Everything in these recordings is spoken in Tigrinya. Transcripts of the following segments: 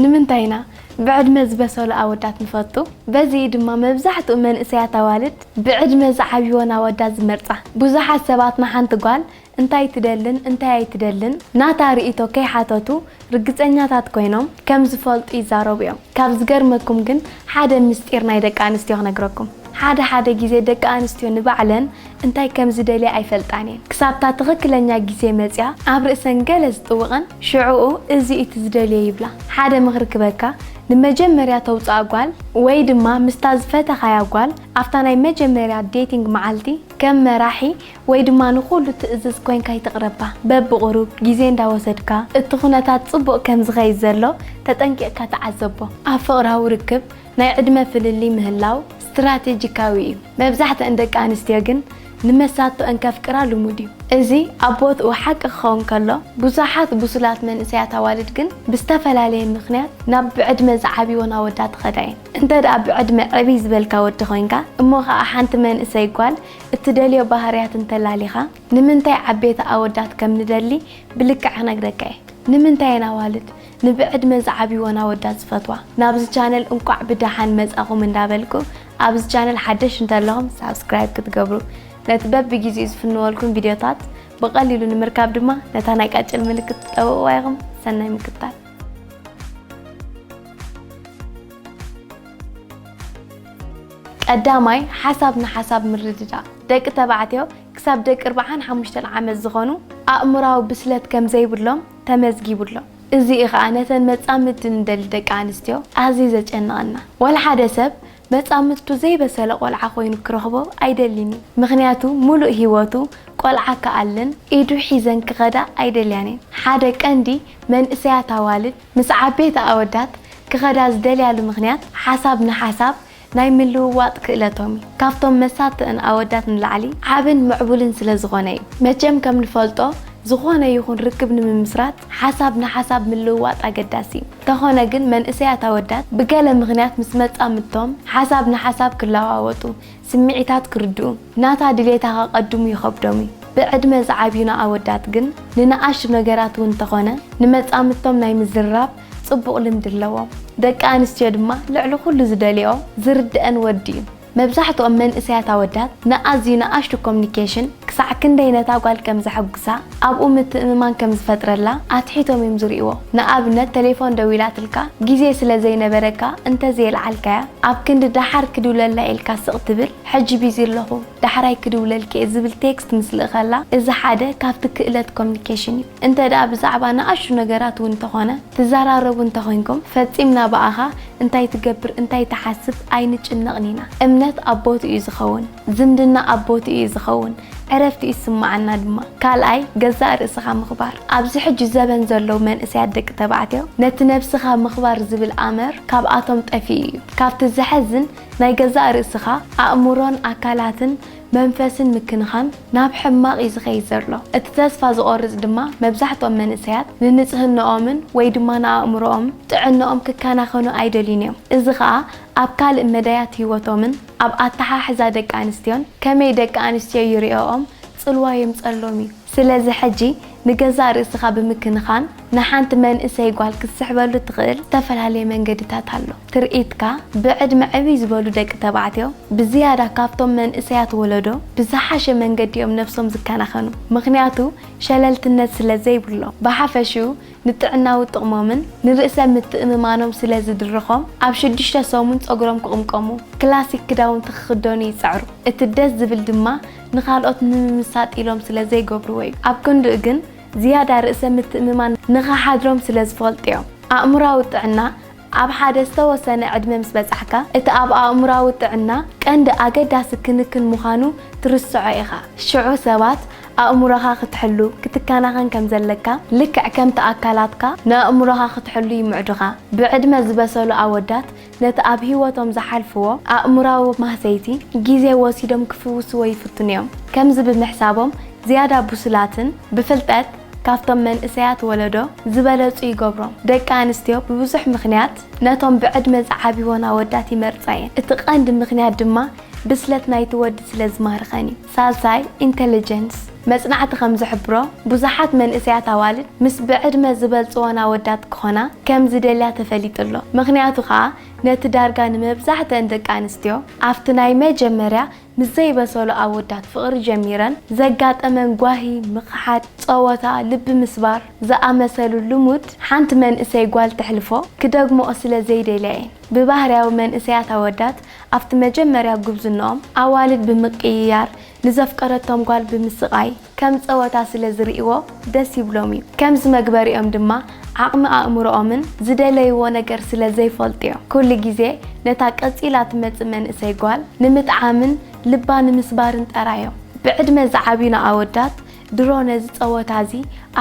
ንምንታይ ኢና ብዕድመ ዝበሰሉ ኣወዳት ንፈቱ? በዚ ድማ መብዛሕትኡ መንእሰያት ኣዋልድ ብዕድመ ዝዓብይወን ኣወዳት ዝመርጻ። ብዙሓት ሰባት ንሓንቲ ጓል እንታይ ትደልን እንታይ ኣይትደልን ናታ ርእይቶ ከይሓተቱ ርግጸኛታት ኮይኖም ከም ዝፈልጡ ይዛረቡ እዮም። ካብ ዝገርመኩም ግን ሓደ ምስጢር ናይ ደቂ ኣንስትዮ ክነግረኩም። ሓደ ሓደ ግዜ ደቂ ኣንስትዮ ንባዕለን እንታይ ከም ዝደልያ ኣይፈልጣን እየን። ክሳብታ ትኽክለኛ ግዜ መጽያ ኣብ ርእሰን ገለ ዝጥውቐን ሽዕኡ እዚ እቲ ዝደልዮ ይብላ። ሓደ ምኽሪ ክበካ፣ ንመጀመርያ ተውፅኣ ጓል ወይ ድማ ምስታ ዝፈተኻያ ጓል ኣብታ ናይ መጀመርያ ዴቲንግ መዓልቲ ከም መራሒ ወይ ድማ ንኹሉ ትእዝዝ ኮይንካ ይትቕረባ። በብቑሩብ ግዜ እንዳወሰድካ እቲ ኩነታት ጽቡቕ ከም ዝኸይድ ዘሎ ተጠንቂቕካ ተዓዘቦ። ኣብ ፍቕራዊ ርክብ ናይ ዕድመ ፍልልይ ምህላው ስትራቴጂካዊ እዩ። መብዛሕትአን ደቂ ኣንስትዮ ግን ንመሳትኦን ከፍቅራ ልሙድ እዩ። እዚ ኣብ ቦትኡ ሓቂ ክኸውን ከሎ፣ ብዙሓት ብሱላት መንእሰያት ኣዋልድ ግን ብዝተፈላለየ ምኽንያት ናብ ብዕድመ ዝዓብይወን ኣወዳት ይኸዳ እየን። እንተ ደኣ ብዕድመ ዕብይ ዝበልካ ወዲ ኮይንካ፣ እሞ ኸኣ ሓንቲ መንእሰይ ጓል እትደልዮ ባህርያት እንተላሊኻ፣ ንምንታይ ዓበይቲ ኣወዳት ከም ንደሊ ብልክዕ ክነግረካ እየ። ንምንታይ እየን ኣዋልድ ንብዕድመ ዝዓብይወን ኣወዳት ዝፈትዋ? ናብዚ ቻነል እንቋዕ ብደሓን መጻኹም እንዳበልኩ፣ ኣብዚ ቻነል ሓደሽ እንተለኹም ሳብስክራይብ ክትገብሩ፣ ነቲ በብግዜኡ ዝፍንወልኩም ቪድዮታት ብቐሊሉ ንምርካብ ድማ ነታ ናይ ቃጭል ምልክት ትጠውቕዋ ኢኹም። ሰናይ ምክትታል። ቀዳማይ፣ ሓሳብ ንሓሳብ ምርድዳእ። ደቂ ተባዕትዮ ክሳብ ደቂ ኣርባዓን ሓሙሽተን ዓመት ዝኾኑ ኣእምራዊ ብስለት ከም ዘይብሎም ተመዝጊቡ ኣሎ። እዚ እዩ ኸኣ ነተን መጻምድቲ ንደሊ ደቂ ኣንስትዮ ኣዝዩ ዘጨንቐና። ዋላ ሓደ ሰብ መጻምድቱ ዘይበሰለ ቆልዓ ኮይኑ ክረኽቦ ኣይደልን እዩ። ምኽንያቱ፣ ሙሉእ ህይወቱ ቆልዓ ክኣልን ኢዱ ሒዘን ክኸዳ ኣይደልያን እየን። ሓደ ቀንዲ መንእሰያት ኣዋልድ ምስ ዓበይቲ ኣወዳት ክኸዳ ዝደልያሉ ምኽንያት፣ ሓሳብ ንሓሳብ ናይ ምልውዋጥ ክእለቶም እዩ። ካብቶም መሳትእን ኣወዳት ንላዕሊ ዓብን ምዕቡልን ስለ ዝኾነ እዩ። መቸም ከም ንፈልጦ፣ ዝኾነ ይኹን ርክብ ንምምስራት ሓሳብ ንሓሳብ ምልውዋጥ ኣገዳሲ እዩ። ተኾነ ግን መንእሰያት ኣወዳት ብገለ ምኽንያት ምስ መጻምድቶም ሓሳብ ንሓሳብ ክለዋወጡ፣ ስምዒታት ክርድኡ፣ ናታ ድሌታ ከቐድሙ ይኸብዶም እዩ። ብዕድመ ዝዓብዩና ኣወዳት ግን ንንኣሽቱ ነገራት እውን እንተኾነ ንመጻምድቶም ናይ ምዝርራብ ጽቡቕ ልምዲ ኣለዎም። ደቂ ኣንስትዮ ድማ ልዕሊ ኩሉ ዝደልዮ ዝርድአን ወዲ እዩ። መብዛሕትኦም መንእሰያት ኣወዳት ንኣዝዩ ንኣሽቱ ኮሚኒኬሽን ክሳዕ ክንደይ ነታ ጓል ከም ዘሐጉሳ፣ ኣብኡ ምትእምማን ከም ዝፈጥረላ ኣትሒቶም እዮም ዝርእይዎ። ንኣብነት፣ ቴሌፎን ደዊላትልካ ግዜ ስለ ዘይነበረካ እንተዘየልዓልካያ፣ ኣብ ክንዲ ደሓር ክድውለላ ኢልካ ስቕ ትብል፣ ሕጂ ቢዚ ኣለኹ፣ ዳሕራይ ክድውለልኪ እየ ዝብል ቴክስት ምስ ልእኸላ፣ እዚ ሓደ ካብቲ ክእለት ኮሚኒኬሽን እዩ። እንተ ደኣ ብዛዕባ ንኣሽቱ ነገራት እውን እንተኾነ ትዘራረቡ እንተኾይንኩም፣ ፈጺምና ብኣኻ እንታይ ትገብር፣ እንታይ ትሓስብ ኣይንጭነቕን ኢና። እምነት ኣብ ቦትኡ እዩ ዝኸውን። ዝምድና ኣብ ቦትኡ እዩ ዝኸውን። ዕረፍቲ ይስምዓና ድማ። ካልኣይ፣ ገዛእ ርእስኻ ምኽባር። ኣብዚ ሕጂ ዘበን ዘለዉ መንእሰያት ደቂ ተባዕትዮ ነቲ ነብስኻ ምኽባር ዝብል ኣምር ካብኣቶም ጠፊኡ እዩ። ካብቲ ዘሐዝን፣ ናይ ገዛእ ርእስኻ ኣእምሮን ኣካላትን መንፈስን ምክንኻን ናብ ሕማቕ እዩ ዝኸይድ ዘሎ። እቲ ተስፋ ዝቖርጽ ድማ መብዛሕትኦም መንእሰያት ንንጽህንኦምን ወይ ድማ ንኣእምሮኦም ጥዕንኦም ክከናኸኑ ኣይደልዩን እዮም። እዚ ኸኣ ኣብ ካልእ መዳያት ህይወቶምን ኣብ ኣተሓሕዛ ደቂ ኣንስትዮን ከመይ ደቂ ኣንስትዮ ይርእኦም ጽልዋ የምጸሎም እዩ። ስለዚ ሕጂ ንገዛእ ርእስኻ ብምክንኻን ንሓንቲ መንእሰይ ጓል ክትስሕበሉ ትኽእል ዝተፈላለየ መንገድታት ኣሎ። ትርኢትካ ብዕድመ ዕብይ ዝበሉ ደቂ ተባዕትዮ ብዝያዳ ካብቶም መንእሰያት ወለዶ ብዝሓሸ መንገዲ እዮም ነብሶም ዝከናኸኑ። ምኽንያቱ ሸለልትነት ስለ ዘይብሎም። ብሓፈሽኡ ንጥዕናዊ ጥቕሞምን ንርእሰ ምትእምማኖም ስለ ዝድርኾም ኣብ ሽዱሽተ ሰሙን ጸጉሮም ክቕምቀሙ፣ ክላሲክ ክዳውንቲ ክኽደኑ ይጽዕሩ። እቲ ደስ ዝብል ድማ ንኻልኦት ንምምሳጥ ኢሎም ስለ ዘይገብርዎ እዩ። ኣብ ክንድኡ ግን ዝያዳ ርእሰ ምትእምማን ንኽሓድሮም ስለ ዝፈልጡ እዮም። ኣእምሮኣዊ ጥዕና ኣብ ሓደ ዝተወሰነ ዕድመ ምስ በጻሕካ፣ እቲ ኣብ ኣእምሮኣዊ ጥዕና ቀንዲ ኣገዳሲ ክንክን ምዃኑ ትርስዖ ኢኻ። ሽዑ ሰባት ኣእምሮኻ ክትሕሉ፣ ክትከናኸን ከም ዘለካ፣ ልክዕ ከምቲ ኣካላትካ ንኣእምሮኻ ክትሕሉ ይምዕዱኻ። ብዕድመ ዝበሰሉ ኣወዳት ነቲ ኣብ ህይወቶም ዝሓልፍዎ ኣእምሮኣዊ ማህሰይቲ ግዜ ወሲዶም ክፍውስዎ ይፍትኑ እዮም። ከምዚ ብምሕሳቦም ዝያዳ ብሱላትን ብፍልጠት ካብቶም መንእሰያት ወለዶ ዝበለጹ ይገብሮም። ደቂ ኣንስትዮ ብብዙሕ ምኽንያት ነቶም ብዕድመ ዝዓብይወን ኣወዳት ይመርጻ እየን። እቲ ቀንዲ ምኽንያት ድማ ብስለት ናይቲ ወዲ ስለ ዝማርኸን እዩ። ሳልሳይ፣ ኢንተለጀንስ። መጽናዕቲ ከም ዝሕብሮ፣ ብዙሓት መንእሰያት ኣዋልድ ምስ ብዕድመ ዝበልጽወን ኣወዳት ክኾና ከም ዝደልያ ተፈሊጡ ኣሎ። ምኽንያቱ ከኣ፣ ነቲ ዳርጋ ንመብዛሕትአን ደቂ ኣንስትዮ ኣብቲ ናይ መጀመርያ ምስ ዘይበሰሉ ኣወዳት ፍቕሪ ጀሚረን ዘጋጠመን ጓሂ፣ ምኽሓድ፣ ጸወታ፣ ልቢ ምስባር ዝኣመሰሉ ልሙድ ሓንቲ መንእሰይ ጓል ተሕልፎ ክደግምኦ ስለ ዘይደልያ እየን። ብባህርያዊ መንእሰያት ኣወዳት ኣብቲ መጀመርያ ጉብዝንኦም ኣዋልድ ብምቅይያር ንዘፍቀረቶም ጓል ብምስቓይ ከም ጸወታ ስለ ዝርእይዎ ደስ ይብሎም እዩ። ከምዚ መግበሪኦም ድማ ዓቕሚ ኣእምሮኦምን ዝደለይዎ ነገር ስለ ዘይፈልጡ እዮም። ኩሉ ግዜ ነታ ቀጺላ ትመጽእ መንእሰይ ጓል ንምጥዓምን ልባ ንምስባርን ጠራዮም። ብዕድመ ዝዓብዩና ኣወዳት ድሮ ነዚ ጸወታ እዚ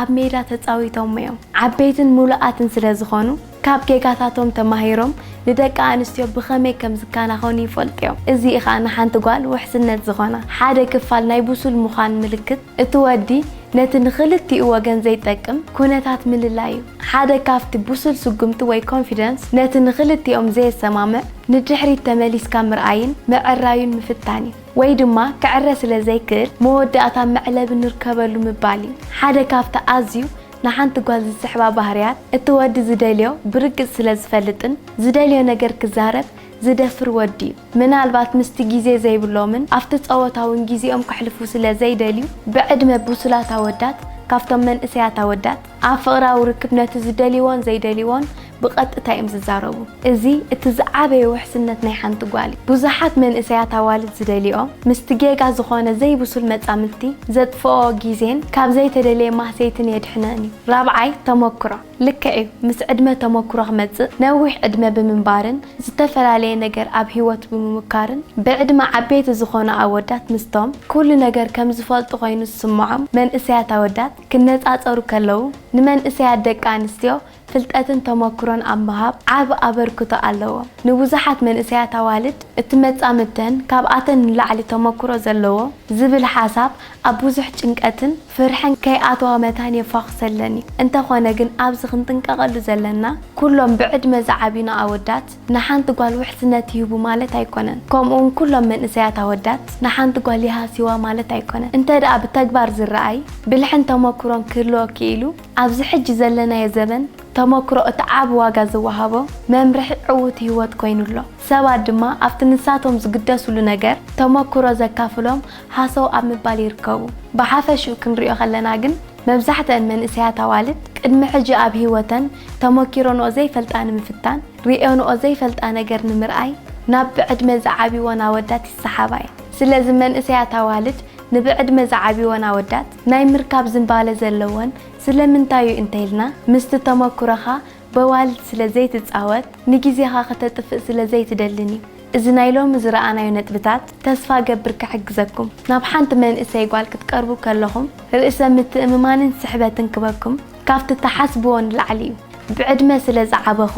ኣብ ሜዳ ተጻዊቶሞ እዮም። ዓበይትን ምሉኣትን ስለ ዝኾኑ፣ ካብ ጌጋታቶም ተማሂሮም ንደቂ ኣንስትዮ ብኸመይ ከም ዝከናኸኑ ይፈልጡ እዮም። እዚ ኸኣ ንሓንቲ ጓል ውሕስነት ዝኾና ሓደ ክፋል ናይ ብሱል ምዃን ምልክት፣ እቲ ወዲ ነቲ ንኽልቲኡ ወገን ዘይጠቅም ኩነታት ምልላይ እዩ። ሓደ ካብቲ ብሱል ስጉምቲ ወይ ኮንፊደንስ ነቲ ንኽልቲኦም ዘየሰማምዕ ንድሕሪት ተመሊስካ ምርኣይን ምዕራዩን ምፍታን እዩ። ወይ ድማ ክዕረ ስለ ዘይክእል መወዳእታ መዕለቢ ንርከበሉ ምባል እዩ። ሓደ ካብቲ ኣዝዩ ንሓንቲ ጓል ዝስሕባ ባህርያት፣ እቲ ወዲ ዝደልዮ ብርግጽ ስለ ዝፈልጥን ዝደልዮ ነገር ክዛረብ ዝደፍር ወዲ እዩ። ምናልባት ምስቲ ግዜ ዘይብሎምን ኣብቲ ጸወታ እውን ግዜኦም ከሕልፉ ስለ ዘይደልዩ ብዕድመ ብሱላት ኣወዳት ካብቶም መንእሰያት ኣወዳት ኣብ ፍቕራዊ ርክብ ነቲ ዝደልይዎን ዘይደልይዎን ብቐጥታ እዮም ዝዛረቡ። እዚ እቲ ዝዓበየ ውሕስነት ናይ ሓንቲ ጓል እዩ። ብዙሓት መንእሰያት ኣዋልድ ዝደልይኦ ምስቲ ጌጋ ዝኾነ ዘይብሱል መጻምድቲ ዘጥፍኦ ግዜን ካብ ዘይተደልየ ማህሰይትን የድሕነን እዩ። ራብዓይ፣ ተመክሮ። ልክዕ እዩ፣ ምስ ዕድመ ተመክሮ ክመጽእ፣ ነዊሕ ዕድመ ብምንባርን ዝተፈላለየ ነገር ኣብ ህይወት ብምምካርን ብዕድመ ዓበይቲ ዝኾኑ ኣወዳት ምስቶም ኩሉ ነገር ከም ዝፈልጡ ኮይኑ ዝስምዖም መንእሰያት ኣወዳት ክነጻጸሩ ከለዉ፣ ንመንእሰያት ደቂ ኣንስትዮ ፍልጠትን ተመክሮን ኣብ ምሃብ ዓቢ ኣበርክቶ ኣለዎም። ንብዙሓት መንእሰያት ኣዋልድ፣ እቲ መጻምድተን ካብኣተን ንላዕሊ ተመክሮ ዘለዎ ዝብል ሓሳብ ኣብ ብዙሕ ጭንቀትን ፍርሕን ከይኣትዋ መታን የፋኹሰለን እዩ። እንተኾነ ግን፣ ኣብዚ ክንጥንቀቐሉ ዘለና፣ ኩሎም ብዕድመ ዝዓብዩና ኣወዳት ንሓንቲ ጓል ውሕስነት ይህቡ ማለት ኣይኮነን። ከምኡውን ኩሎም መንእሰያት ኣወዳት ንሓንቲ ጓል ይሃስይዋ ማለት ኣይኮነን። እንተ ደኣ ብተግባር ዝረኣይ፣ ብልሕን ተመክሮን ክህልወኪ ኢሉ፣ ኣብዚ ሕጂ ዘለናዮ ዘበን ተመክሮ እቲ ዓቢ ዋጋ ዝወሃቦ መምርሒ ዕዉት ህይወት ኮይኑ ኣሎ። ሰባት ድማ ኣብቲ ንሳቶም ዝግደስሉ ነገር ተመክሮ ዘካፍሎም ሃሰው ኣብ ምባል ይርከቡ። ብሓፈሽኡ ክንሪኦ ከለና ግን፣ መብዛሕትአን መንእሰያት ኣዋልድ ቅድሚ ሕጂ ኣብ ህይወተን ተመኪሮንኦ ዘይፈልጣ ንምፍታን፣ ርእዮንኦ ዘይፈልጣ ነገር ንምርኣይ ናብ ብዕድመ ዝዓብይወን ኣወዳት ይሰሓባ እየን። ስለዚ መንእሰያት ኣዋልድ ንብዕድመ ዝዓብይወን ኣወዳት ናይ ምርካብ ዝንባለ ዘለወን ስለምንታይ እዩ እንተኢልና፣ ምስቲ ተመክሮኻ በዋልድ ስለ ዘይትጻወት፣ ንግዜኻ ከተጥፍእ ስለ ዘይትደልን እዩ። እዚ ናይ ሎሚ ዝረኣናዮ ነጥብታት ተስፋ ገብር ክሕግዘኩም። ናብ ሓንቲ መንእሰይ ጓል ክትቀርቡ ከለኹም ርእሰ ምትእምማንን ስሕበትን ክበኩም ካብቲ እትሓስብዎ ንላዕሊ እዩ። ብዕድመ ስለ ዝዓበኹ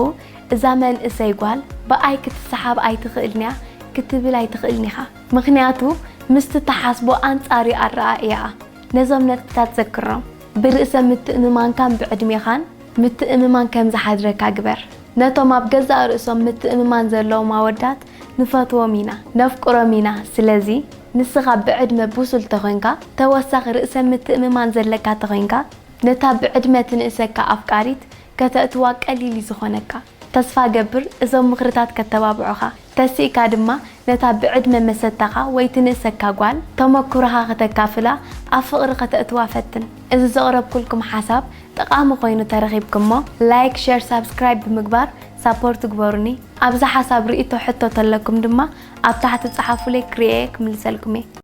እዛ መንእሰይ ጓል ብኣይ ክትሰሓብ ኣይትኽእልን'ያ ክትብል ኣይትኽእልን ኢኻ። ምኽንያቱ ምስቲ እትሓስቦ ኣንጻር እዩ ኣረኣእያኣ። ነዞም ነጥብታት ዘክሮም። ብርእሰ ምትእምማንካን ብዕድሜኻን ምትእምማን ከም ዝሓድረካ ግበር። ነቶም ኣብ ገዛእ ርእሶም ምትእምማን ዘለዎም ኣወዳት ንፈትዎም ኢና፣ ነፍቅሮም ኢና። ስለዚ ንስኻ ብዕድመ ብሱል ተኾይንካ፣ ተወሳኺ ርእሰ ምትእምማን ዘለካ ተኾይንካ፣ ነታ ብዕድመ ትንእሰካ ኣፍቃሪት ከተእትዋ ቀሊል እዩ ዝኾነካ። ተስፋ ገብር እዞም ምኽርታት ከተባብዑኻ። ተሲእካ ድማ ነታ ብዕድመ መሰታኻ ወይ ትንእሰካ ጓል ተመኩሮኻ ከተካፍላ ኣብ ፍቕሪ ከተእትዋ ፈትን። እዚ ዘቕረብኩልኩም ሓሳብ ጠቓሚ ኮይኑ ተረኺብኩሞ፣ ላይክ፣ ሸር፣ ሳብስክራይብ ብምግባር ሳፖርት ግበሩኒ። ኣብዚ ሓሳብ ርእይቶ ሕቶ ተለኩም ድማ ኣብ ታሕቲ ጸሓፉለይ ክርእየ ክምልሰልኩም እየ።